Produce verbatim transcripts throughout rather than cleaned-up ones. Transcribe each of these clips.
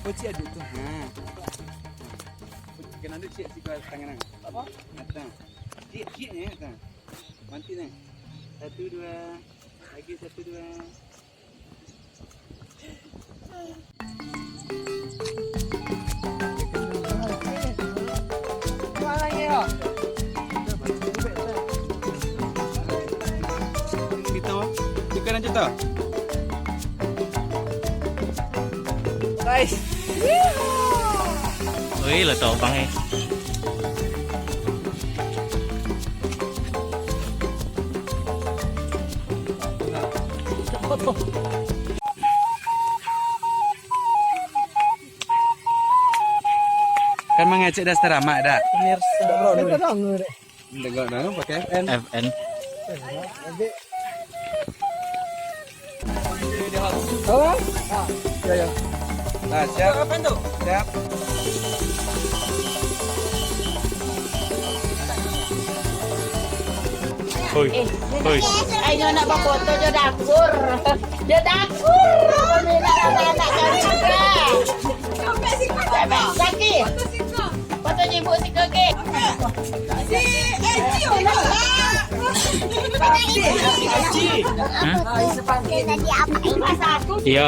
Oh, ciek ado tu. Ha. Kena ado ciek siko tangan ang. Apo? Atang. Ciek, ciek ni atang. Manti ni. Satu, dua. Lagi satu, dua. Guys. Oi, lo tau bang eh. Kan mangecek dah setaramak dah. Pemirsa. Dengar dah pakai F N. F N. Halo? Ah, ya, ya. Nah, siap. Apa tu? Siap. Hoi, hoi. Ai, nyo nak bafoto jo dapur. Jo dapur. Kami nak anak-anak kami juga. Sakit. Foto ibu siko, Kek. Si Eci, oh, Eci. Hah? Iyo.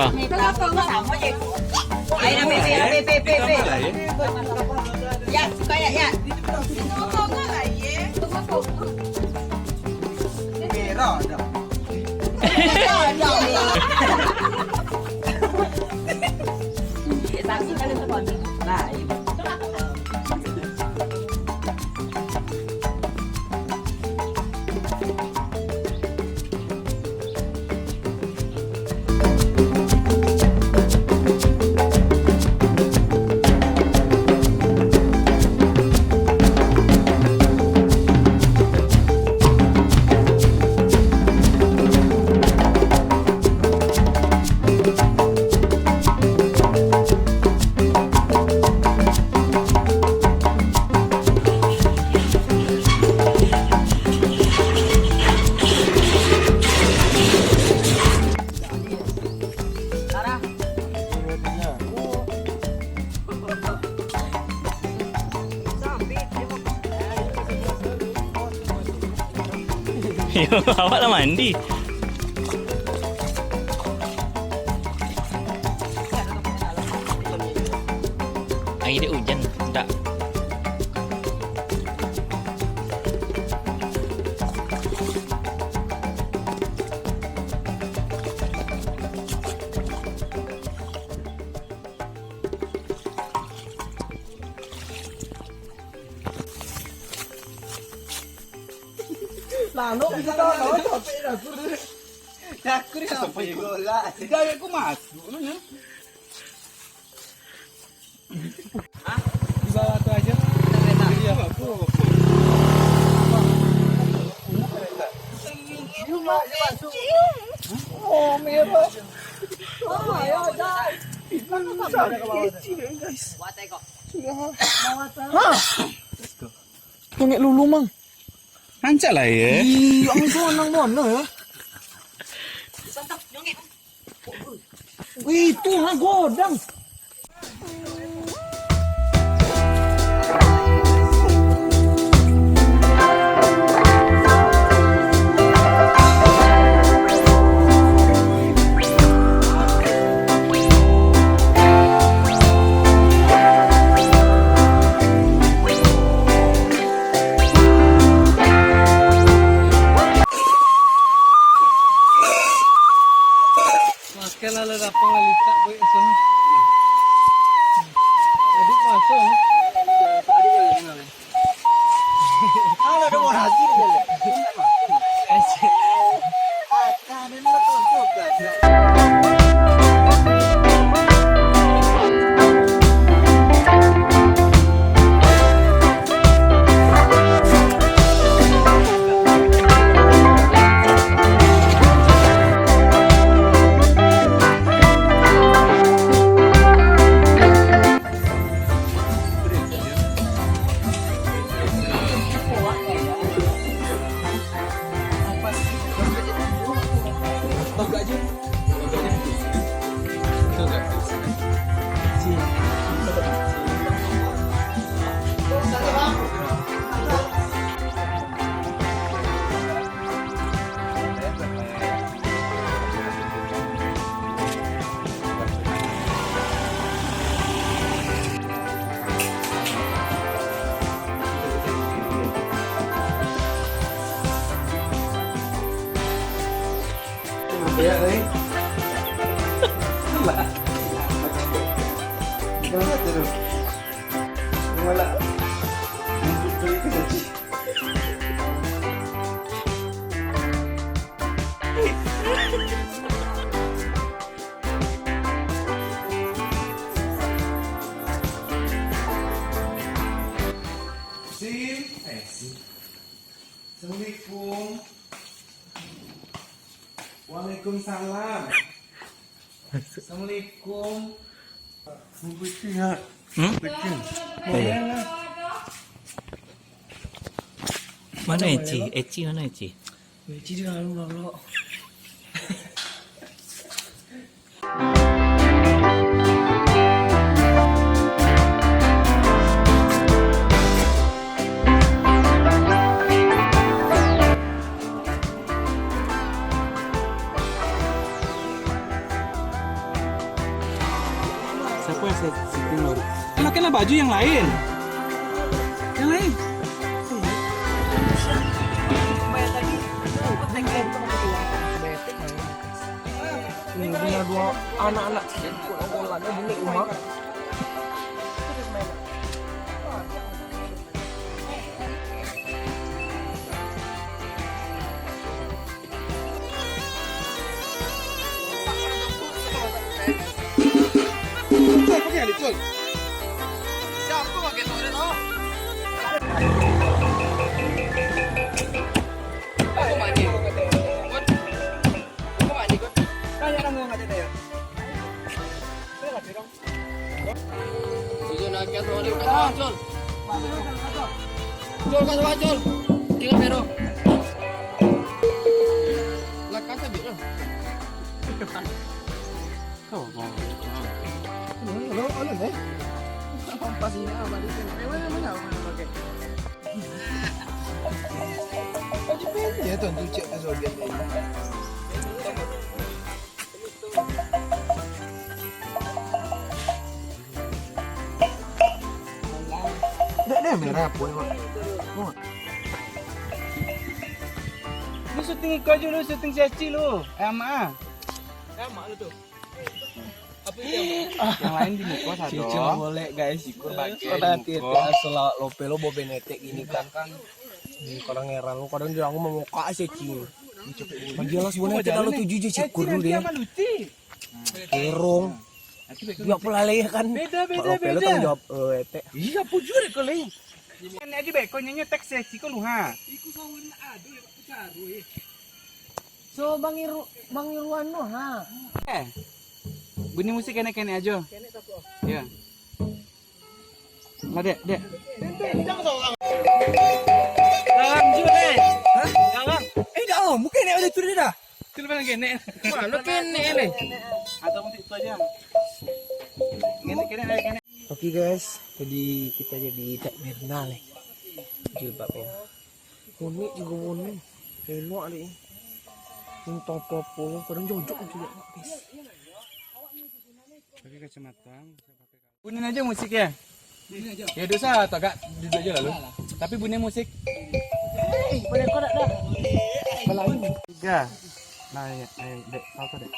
Ayo, P P, P P, P P. Ya, suka ya, ya. Merah dah. Yo, awak lah mandi. Ari dek ujan, ndak. Lalu kita tahu, tahu, capek dapur tu. Dapur ni sampai bola. Tidak, aku masuk, mana? Hah? Di bawah tu aja. Iya. Oh, merah. Oh, ya, dah. Itu sampai kecil, guys. Sudah. Nenek Lulu, Mang. Rancak lah, ya. Ih, ang tu anang mana, ya? Wih, itu ha godang. Ya, eh. Alah. Jangan terus. Malah. Sim, eh, Sim. Assalamualaikum. Waalaikumsalam. Assalamualaikum. Bukti ya. Hmm? Bukti. Iya. Mana Eci? Eci mana Eci? Eci di dalam lolok. Siapa yang set-, setting lo? Pakailah baju yang lain. Yang lain. Ini punya dua anak-anak kecil, bola-bola, dia beli rumah. Cul, kau sama Cul. Tinggal Vero. Lah, kan sabit lah. Kau mau. Halo, halo, eh. Apa sih, apa di sini? Eh, mana, mana, mana, oke. Ya, tuan, tu cek tu, so, biar dia. Dek, dek, merah apa, Mak? Mak. Lu syuting iko aja lu, syuting si Aci lu. Eh, Mak, ah. Eh, Mak lu tu. Apa itu, Mak? Yang lain di muka satu. Cucung boleh, guys, syukur bagai. Kau hati-hati, asal lope lo bobe netek gini kan. Ini kadang heran lu, kadang dia aku mau muka si Aci. Dia lah sebenarnya kita lo tujuh je syukur dulu deh. Kerong. Dia pula lagi kan. Beda, beda, kalau pelo beda. Tanggung jawab, eh, etek. Iya, apa juga deh kau lain. Kan aja baik, kau nyanyi teks sesi kau lu, ha. Iku sawan ado ya, Pak Kucaro, eh. So, Bang Iru-, Bang Irwan tu, ha. Eh. Bunyi musik kenek-kenek aja. Kenek tak apa. Ya. Lah, dek, dek. Dalam juga, dek. Hah? Dalam. Eh, dah, oh, mungkin ni ada tu dah. Itu lepas kenek. Mana kenek ni? Atau musik tu aja. Kenek, kenek, kenek, kenek. Oke, guys, jadi kita jadi tak Mirna nih. Jilbabnya. Unik juga warna. Enak deh. Ini top-top, kadang cocok juga, guys. Pakai kacamata. Bunyiin aja musik ya. Ya dosa atau agak duduk aja lalu. Tapi bunyi musik. Hei, pada kau nak dah. Balain. Tiga. Nah, ya, eh, dek, kau tu, dek.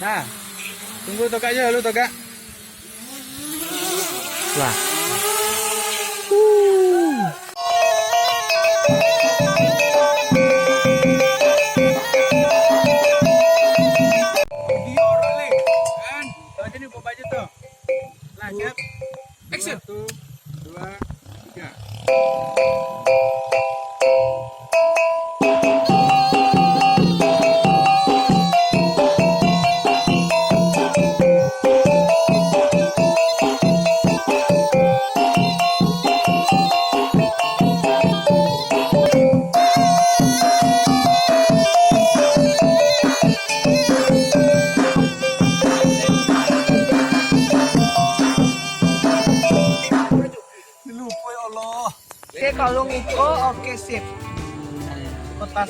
Nah, tunggu tokak je lu, tokak. Lah. Video rolling, kan? Kau jadi buat baju tu. Lah, siap. Action. Satu, dua, tiga. Lupo, ya Allah. Cek, Kalau ngiko, oke, sip. Kotas.